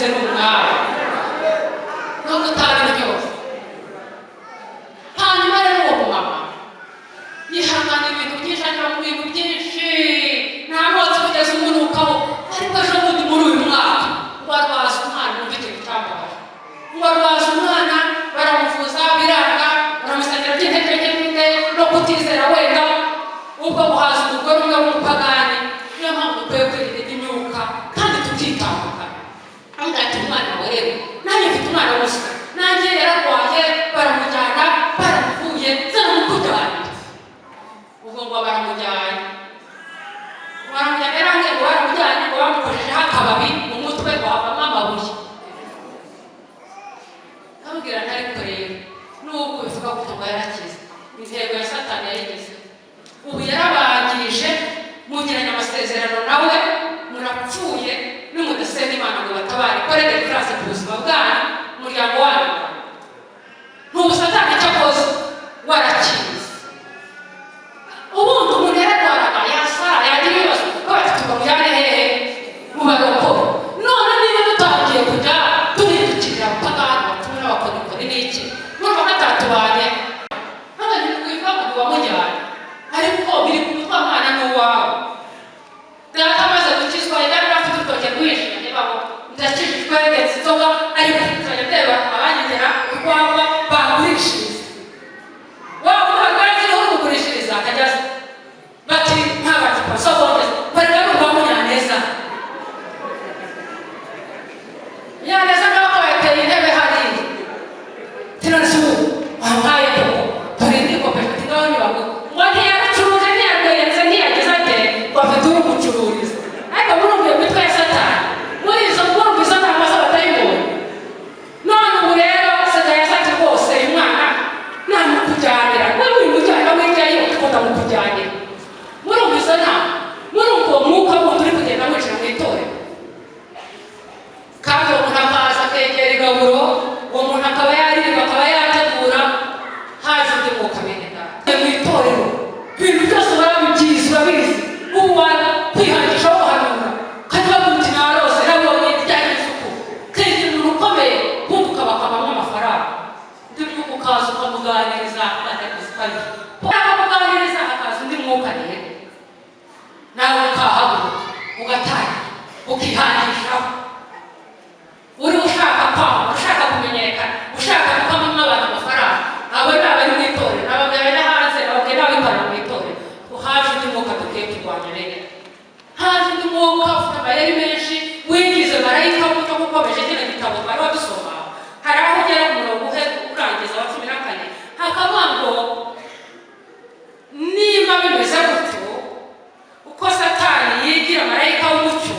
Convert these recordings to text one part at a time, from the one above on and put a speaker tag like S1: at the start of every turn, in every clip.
S1: Yaraduhindutse, ni umwami nubwo utabiryoza. Hanyuma rero uwo mumama yihangana ibintu byinshi, anyura mu bintu byinshi, nta mwotsi kugeza umunukaho. Ariko ejo bundi muri uyu mwaka ngo arwaza umwana. Wumva ikintu cyambabaje, ngo arwaza umwana, baramuvuza biranga, baramusengera by'intege nke no kutizera wenda, ubwo buhaza umugore umwe w'umupagani. Niyo mpamvu dukwiye kwirinda imyuka kandi tukitandukanya. Avuga ati: "Umwana wawe rero, nanjye mfite umwana w'umusore, nanjye yararwaye, baramujyana, baramuvuye, zana mukujyanira." Ubwo ngo baramujyanye, baramujyanye, yarambwiye ngo baramujyanye, ngo bamukojejeho akababi mu mutwe, ngo havamo amabuye. Ndamubwira nti: "Ariko rero nubwo bivuga gutyo, ngo yarakize, intego ya Satani yayigezeho. Ubu yarabangije, mugiranye amasezerano nawe, murapfuye nimudasenga Imana ngo batabare, ikore deliverance ku buzima bwanyu, umuryango wanyu." Ntubu Satani icyo akoze warakize. Ubundi umuntu yararwaraga, yasara, yagira ibibazo, ko bati: "Tubamujyane hehe mu barokore?" None niba dutangiye kujya duhindukirira abapagani, bapfumu n'abakonikoni n'iki, murumva ko atatubanye hano. Ntiwiva ngo wamujyane, ariko biri ku mutwe, mwana n'uwawe. Data amaze gukizwa yari afite urutoki rwinshi. Niba ngo ndakijijwe, ndetse inzoga, ariko nzajya ndeba abanyegera urwagwa bangurishiriza. Waba umuntu uriho urugurishiriza, akajya aza bati: "Ntagacupa sogongeza bareka n'urwa Munyaneza." Munyaneza nawe akaba yateye intebe hariya. Tinonse ubu wampaye koko, dore indi kope ati: "Ngaho nibaguhe." Ngo ntiyaracuruje, ntiyarwenze, ntiyagize ate, ngo afite urumucururiza. Ariko murumva iyo mitwe ya Satani, muri izo, murumva izo nama z'abadayimoni. None ubu rero sigaye ati: "Rwose uyu mwana namukujyanira, we wimujyana, wijyayo, kuko ndamukujyanira." Murumva izo nama, murumva uwo mwuka wundi uri kugenda winjira mu itorero. Kandi uwo muntu akaza akegera igaburo, uwo muntu akaba yaririmba, akaba yategura, haje undi mwuka. Bene data, mu itorero ibintu byose barabibyizi, urabizi, ubu wakwihangisha wohanura, kandi bavuga uti: "Narose, nabonye ibijyanye n'isuku." Kigira umuntu ukomeye, kumva ukabakabamo amafaranga. Undi mwuka ukaza ukamuganiriza, akamuganiriza, hakaza undi mwuka rero, nawe ukahaguruka, ugatangira ukihangishaho, uri ushaka kwamamaza, ushaka kumenyekana, ushaka gukamamo abantu amafaranga. Abo ni abari mu itorero, ababwira no hanze, ababwira n'abikorera mu itorero. Haje undi mwuka dukwiye kurwanya bene. Haje undi mwuka ufite amayeri menshi, wigize marayika muto. Ukomeje kino gitabo twari dusoma, hari aho ugera ku murongo uhe urangiza wa 14, hakavuga ngo niba bimeze gutyo, uko Satani yigira marayika w'umucyo,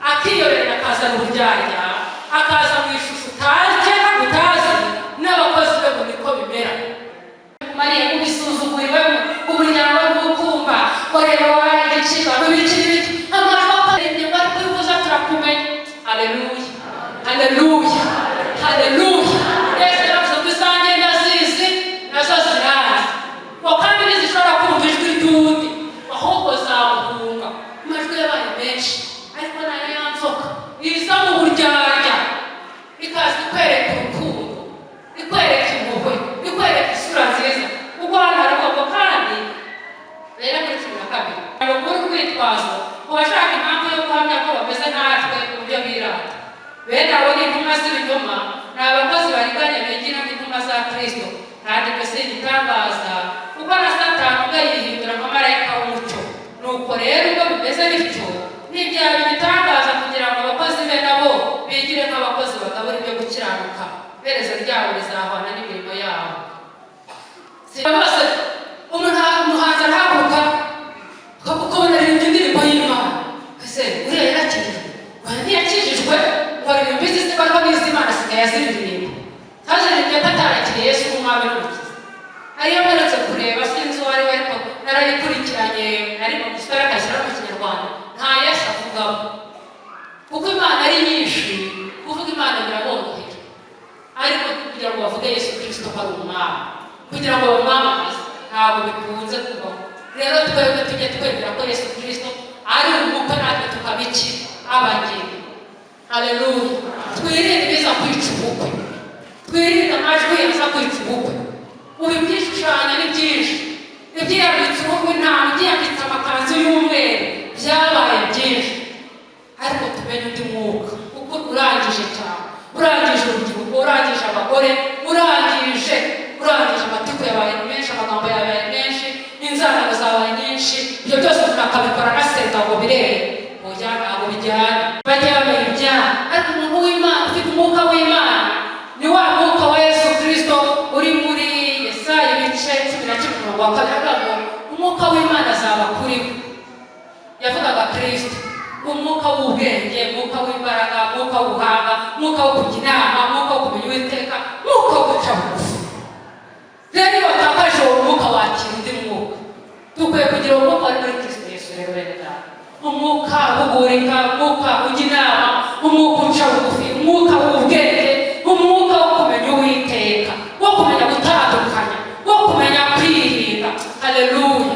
S1: akiyorera, akazana uburyarya, akaza mu ishusho utazi cyangwa utazi, n'abakozi be ngo niko bimera. Mariya ubisuzuguriwe, umuryango ntukumva, ngo reba wabaye igiciro, n'ibiki n'ibiki, amajwi akarembye ngo ariko uza turakumenya. Haleluya, haleluya, haleluya! Yesu yaravuze ngo: "Izanjye ndazizi, nazo ziranzi," ngo kandi ntizishobora kumva ijwi ry'undi, ahubwo zamuhunga. Amajwi yabaye menshi, ariko nayo ya nzoka iza mu buryarya, ikaza ikwereka urukundo, ikwereka impuhwe, ikwereka isura nziza. Kuko hano haravuga ngo kandi rero muri 12 ngo urwitwazo ku bashaka impamvu yo guhamya ko bameze nkatwe mu byo birata. Bene abo ni intumwa z'ibinyoma, ni abakozi bariganya bigira nk'intumwa za Kristo. Kandi ibyo si igitangaza, kuko na Satani ubwe yihindura nka marayika w'umucyo. Nuko rero ubwo bimeze bityo, ntibyaba igitangaza kugira ngo abakozi be nabo bigire nk'abakozi bagabura ibyo gukiranuka. Iherezo ryabo rizahwana n'imirimo yabo. Si bose, umuntu umuhanzi arahaguruka, ukabona aririmba indirimbo y'Imana. Ese uriya yarakijijwe? Oya, ntiyakijijwe. Ngo aririmba izi se, ariko n'iz'Imana asigaye aziririmba, ntaziririmbe ko atarakiriye Yesu nk'umwami n'umukiza. Ariyo mperutse kureba, sinzi uwo ari we, ariko narayikurikiranye, nari mu giswahili akashyira mu Kinyarwanda, nta Yesu avugamo. Kuko Imana ari nyinshi, kuvuga Imana biraborohera, ariko kugira ngo bavuge Yesu Kirisito ko ari umwami, kugira ngo bamwamamaze, ntabwo bikunze kubaho. Rero twebwe tujye twemera ko Yesu Kirisito ari umukwe, natwe tukaba iki? Abageni. Haleluya. Twirinde ibiza kwica ubukwe, twirinde amajwi aza kwica ubukwe. Ubu ibyishushanya ni byinshi, ibyiyambitse uruhu rw'intama, ibyiyambitse amakanzu y'umweru, byabaye byinshi. Ariko tumenye undi mwuka, kuko urangije cyane, urangije urubyiruko, urangije abagore, urangije. Amatiku yabaye menshi, amagambo yabaye menshi, inzangano zabaye nyinshi. Ibyo byose umuntu akabikora anasenga ngo birere. Oya, ntabwo bijyana. Bajye bamenya ibyaha. Ariko umuntu w'Imana ufite umwuka w'Imana ni wa mwuka wa Yesu Kirisito uri muri Yesaya ibice 11 umurongo wa 2, avuga ngo umwuka w'Imana azaba kuri we. Yavugaga Kirisito: umwuka w'ubwenge, umwuka w'imbaraga, umwuka w'ubuhanga, umwuka wo kujya inama, umwuka wo kumenya Uwiteka, umwuka wo guca bugufi. Rero iyo watakaje uwo mwuka, wakira undi mwuka. Dukwiye kugira uwo mwuka wari muri Kirisito Yesu. Rero bene data, umwuka uhugurika, umwuka ujya inama, umwuka uca bugufi, umwuka w'ubwenge, umwuka wo kumenya Uwiteka, wo kumenya gutandukanya, wo kumenya kwirinda. Haleluya.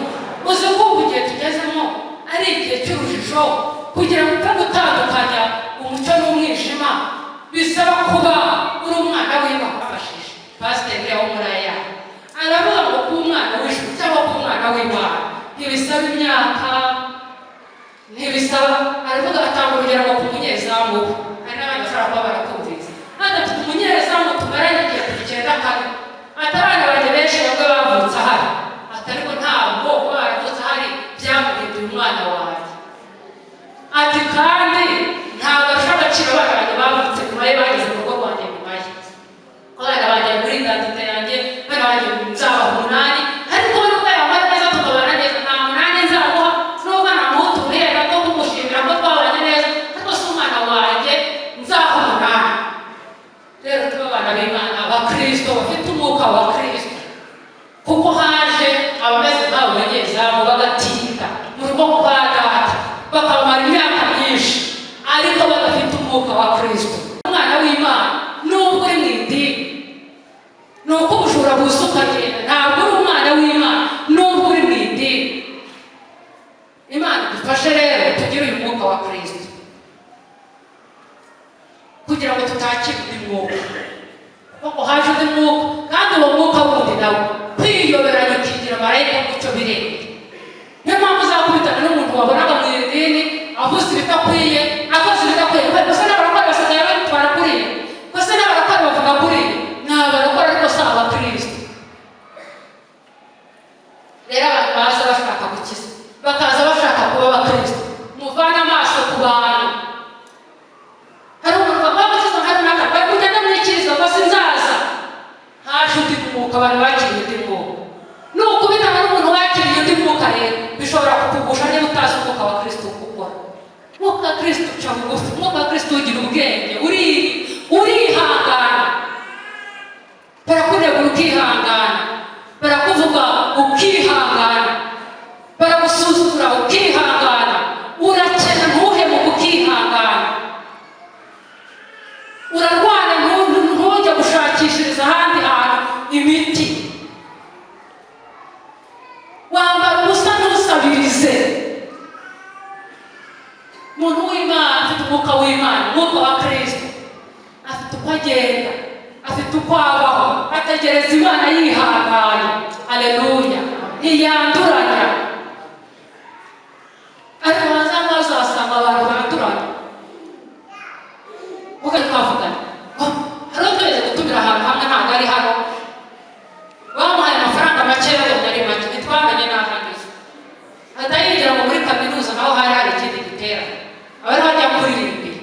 S1: Uzi ko ubu igihe tugezemo ari igihe cy'urujijo? Kugira ngo upfe gutandukanya umucyo n'umwijima bisaba kuba uri umwana w'Imana. Wafashije pasiteri wo muri aya aravuga ngo kuba umwana w'ijuru cyangwa kuba umwana w'Imana ntibisaba imyaka, ntibisaba. Aravuga, atanga urugero ngo ku munyezamu we, hari n'abandi bashobora kuba barakumvise hano. Ati umunyezamu tumaranye igihe kuva 94, ati abana banjye benshi bamwe bavutse ahari, ati ariko ntabwo kuba baravutse ahari byamuhinduye umwana wanjye. Ati kandi ntabwo arusha agaciro abana banjye bavutse nyuma ye, bageze mu rugo rwanjye nyuma ye. Abana banjye muri identité yanjye, abana banjye nzabaha umunani, ariko nubwo yamara neza tukabana neza, nta munani nzamuha. Nubwo namuha utuhera two kumushimira ko twabanye neza, ariko si umwana wanjye nzaha umunani. Rero tuba abana b'Imana, abakristo bafite umwuka wa Kristo, kuko haje abameze nk'abo banyezamu bagatinda mu rugo kwa data, bakamara imyaka myinshi, ariko badafite umwuka wa Kristo. Umwana w'Imana, nubwo uri mu idini, ni uko ubujura buza ukagenda, ntabwo uri umwana w'Imana nubwo uri mu idini. Imana idufashe rero tugire uyu mwuka wa Kristo kugira ngo tutakira undi mwuka, kuko haje undi mwuka, kandi uwo mwuka wundi nawe kwiyoberanya ukigira marayika w'umucyo birebire. Niyo mpamvu uzakubitana n'umuntu wabonaga mu idini avuze ibidakwiye, akoze ibidakwiye. Gusa n'abarokore basigaye babitwara kuriya, gusa n'abarokore bavuga kuriya. Ni abarokore ariko si abakristo. Rero abantu baza bashaka gukiza, bakaza bashaka kuba abakristo, muvane amaso ku bantu. Hari umuntu bavuga gukiza nka runaka, bari kugenda mwikiriza ngo sinzaza. Haje undi mwuka, abantu bakiriye undi mwuka. Nukubitana n'umuntu wakiriye undi mwuka rero bishobora kukugusha niba utazi umwuka wa Kristo uko ukora. Umwuka wa Kristo uca bugufi, umwuka wa Kristo ugira ubwenge, urihangana. Barakunegura ukihangana, barakuvuga ukihangana, baragusuzugura ukihangana, urakena ntuhemuke ukihangana, urarwara ntujye gushakishiriza ahandi hantu imiti, wambara ubusa ntusabirize. Umuntu w'Imana afite umwuka w'Imana, umwuka wa Kristo, afite uko agenda, afite uko abaho, ategereza Imana yihanganye. Aleluya. Ntiyanduranya. Ariko hanze aha ngaha uzasanga abantu banduranya. Kuko twavugana, hari uwo twigeze gutumira ahantu hamwe, ntabwo ari hano, bamuhaye amafaranga make, yabonye ari make, ntitwamenye n'aho ageze. Ahita yigira ngo muri kaminuza naho hari hari ikindi giterane, aba ariho ajya kuririmbira.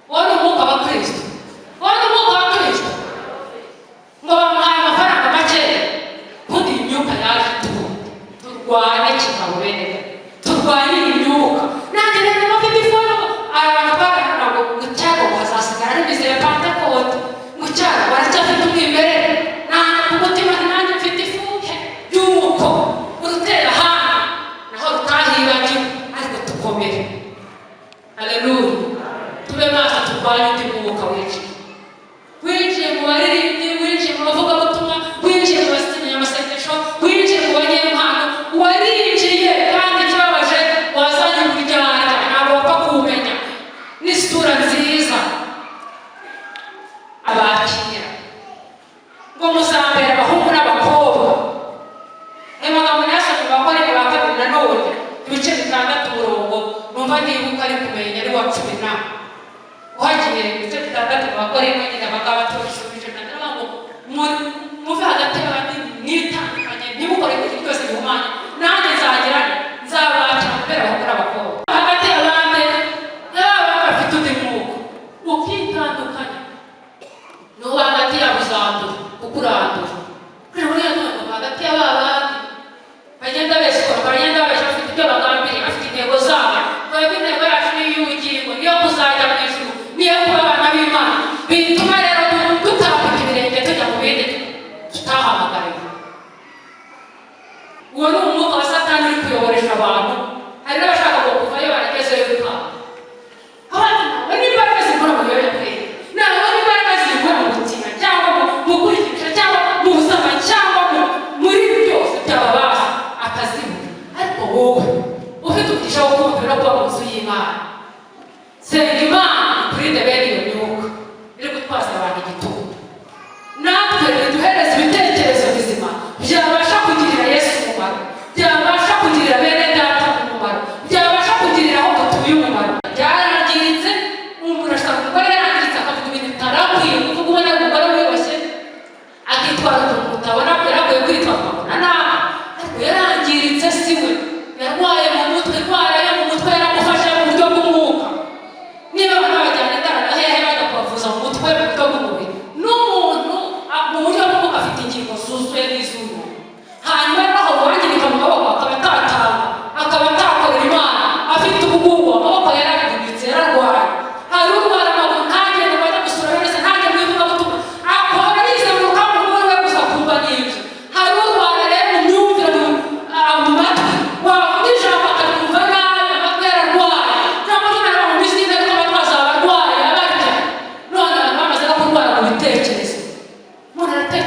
S1: Uwo ni umwuka wa Kristo? Uwo ni umwuka wa Kristo? Ngo bamuhaye amafaranga make. Ubundi iyi myuka yaje tubundi turwane kigabo, bene data, turwanye iyi myuka. Nanjye rero mfite ifono, abantu bagaragara ngo cyangwa ngo hazasigara ari bizere.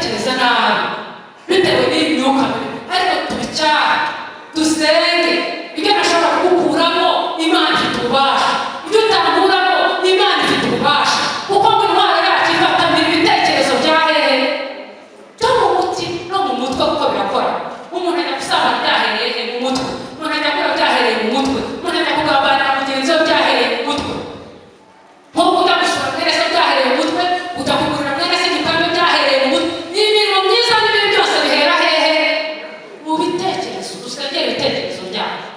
S1: Gutekereza nabi bitewe n'iyi myuka mibi, ariko tubicyahe, dusenge. Ibyo ntashobora kugukuramo, Imana ifite ububasha. Ibyo utakuramo, Imana ifite ububasha, kuko ngo intwaro yacu ifatamira ibitekerezo bya hehe? Byo mu mutima no mu mutwe, kuko birakora. Umuntu ajya gusambana byahereye he? Mu mutwe. Umuntu ajya kwiba byahereye mu mutwe. Umuntu ajya kugambanira mugenzi we byahereye mu mutwe. Nk'uko ujya gusura mwene se byahereye mu mutwe, ujya kugurira mwene se igikombe byahereye mu mutwe. Imirimo myiza n'ibibi byose bihera hehe? Mu bitekerezo. Dusengere ibitekerezo byacu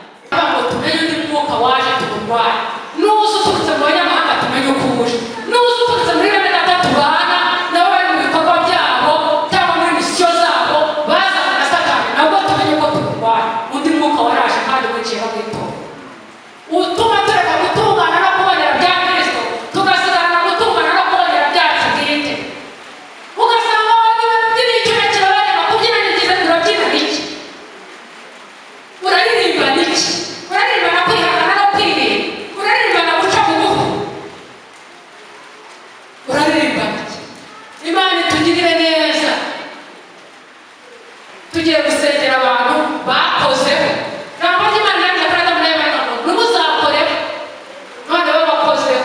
S1: ngo tumenye undi mwuka waje tuwurwaye. Nuza uturutse mu banyamahanga, tumenye uko uje. Nuza uturutse muri bene data tubana nabo bari mu bikorwa byabo cyangwa muri misiyo zabo bazana na Satani, nabwo tumenye ko tuwurwaye. Undi mwuka waraje kandi winjiyeho mu itorero, utuma tureka gutungana no kubonera bya Kristo, tugasigarana gutungana no kubonera byacu bwite. Ugasanga abantu babyina icyuma kirabareba. Kubyina ni byiza. Urabyina iki? Uraririmba iki? Uraririmba na kwihangana no kwirinda? Uraririmba na guca bugufi? Uraririmba iki? Imana itugirire neza. Tugiye gusengera abantu bakozeho. Ntabwo ry'Imana yanditse kuri Adamu na Eva ngo ntimuzakoreho, none bo bakozeho.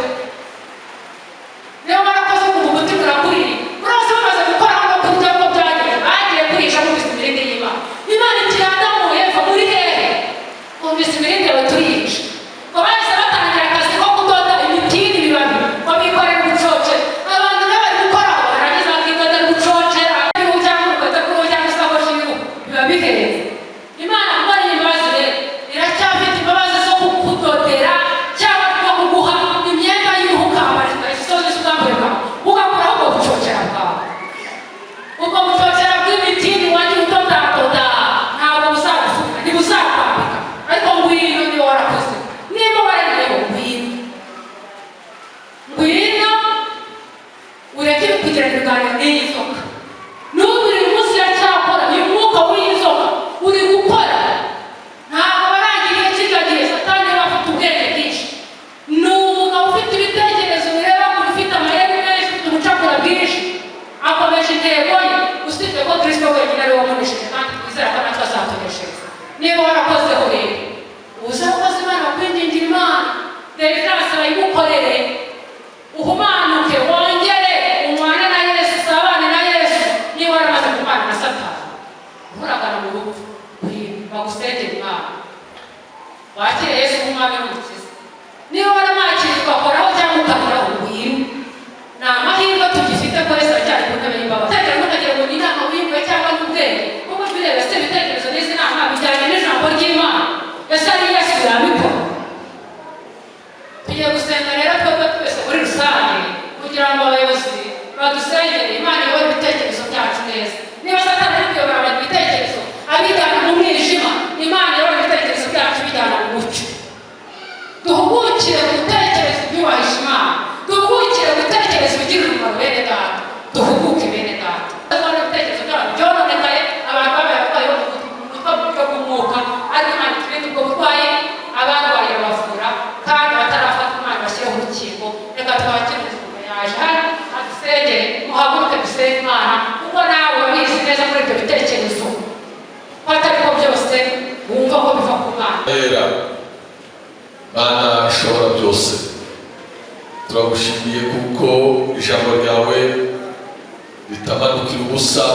S1: Niba barakoze, kumva umutima urakuririye. Urose bamaze gukora no kurya ko byagenze, bagiye kurisha, bumvise imirindi y'Imana. Imana iti: "Adamu, Eva, muri hehe? Bumvise imirindi yawe, turihisha." Ngo bahise batangira akazi ko kudoda imitini, ibibabi, ngo bikorere ubucocero. Abantu nabo bari gukoraho, barangiza bakidodera ubucocera y'uruhu cyangwa urukweto rw'uruhu cyangwa isakoshi y'uruhu, biba bihenze. Imana kuba ari imbabazi rero, iracyafite imbabazi zo kukudodera cyangwa no kuguha imyenda y'uruhu, ukambara isoza ubwambure bwawe, ugakuraho ubwo bucocera bwawe. Ubwo bucocera bw'imitini wagiye udodadoda ntabwo buzagufuka, ntibuzakwambika. Ariko ngwino, niba warakoze, niba waremeyeho, ngwino, ngwino ureke kugirana ibiganiro n'iyi nzoka. N'ubu uyu munsi iracyakora. Uyu mwuka w'iyi nzoka uri gukora, ntabwo barangiriye kirya gihe. Satani we afite ubwenge bwinshi, ni umugabo ufite ibitekerezo bireba kure, ufite amayeri menshi, ufite ubucakura bwinshi. Akomeje intego ye, usibye ko Kristo wenyine ari we wamunesheje, kandi twizera ko natwe azatuneshereza. Niba warakozeho rero, uzakoze, Imana kwingingira, Imana deliverance bayigukorere, uhumanuke, wongere unywane na Yesu, usabane na Yesu. Niba waramaze kubana na Satani uragana mu rupfu, bagusengera Imana, wakire Yesu nk'Umwami n'Umukiza. Niba waramwakiriye ugakoraho cyangwa ukakoraho, ngwino. Ni amahirwe tugifite ko Yesu aracyari ku ntebe y'imbabazi. Utekereza, ntukagira ngo ni inama wiyunguye cyangwa n'ubwenge, kuko bireba se ibitekerezo n'izi nama bijyanye n'ijambo ry'Imana? Ese ari Yesu yabikora? Tugiye gusenga rero twebwe twese muri rusange, kugira ngo abayobozi badusengere, Imana iyobore ibitekerezo byacu neza. Niba Satani ari kuyobora abantu ibitekerezo abijyana mu mwijima, Imana iyobora ibitekerezo byacu bijyana mu mucyo. Duhugukire gutekereza ibyubahisha Imana, duhugukire gutekereza ibigirira umumaro bene data. Duhuguke, bene data. Ibitekerezo by'abantu byononekaye, abantu babaye abarwayi bo mu mutwe mu buryo bw'umwuka, ariko Imana iturinde ubwo burwayi. Abarwaye bavura, kandi abatarafata, Imana bashyireho urukingo. Reka twakire umuntu yaje hano adusengere. Muhaguruke dusenge Imana, kuko nawe urabizi neza muri ibyo bitekerezo ko atari ko byose wumva ko biva ku Mana.
S2: Era Mana ishobora byose, turagushimiye kuko ijambo ryawe ritamanukira ubusa.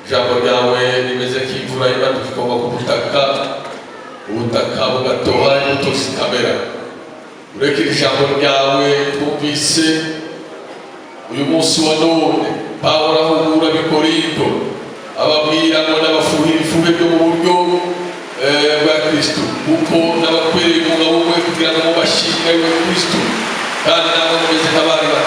S2: Ijambo ryawe rimeze nk'imvura imanuka ikagwa ku butaka, ubutaka bugatoha, imbuto zikamera. Ureke iri jambo ryawe twumvise uyu munsi wa none. Pawulo ahugura ab'i Korinto, ababwira ngo n'abafuhira ifuhe byo mu buryo bwa Kristo, kuko n'abakwereye umugabo umwe kugira ngo mubashinge, ari we Kristo, kandi namwe mumeze nk'abari batatu.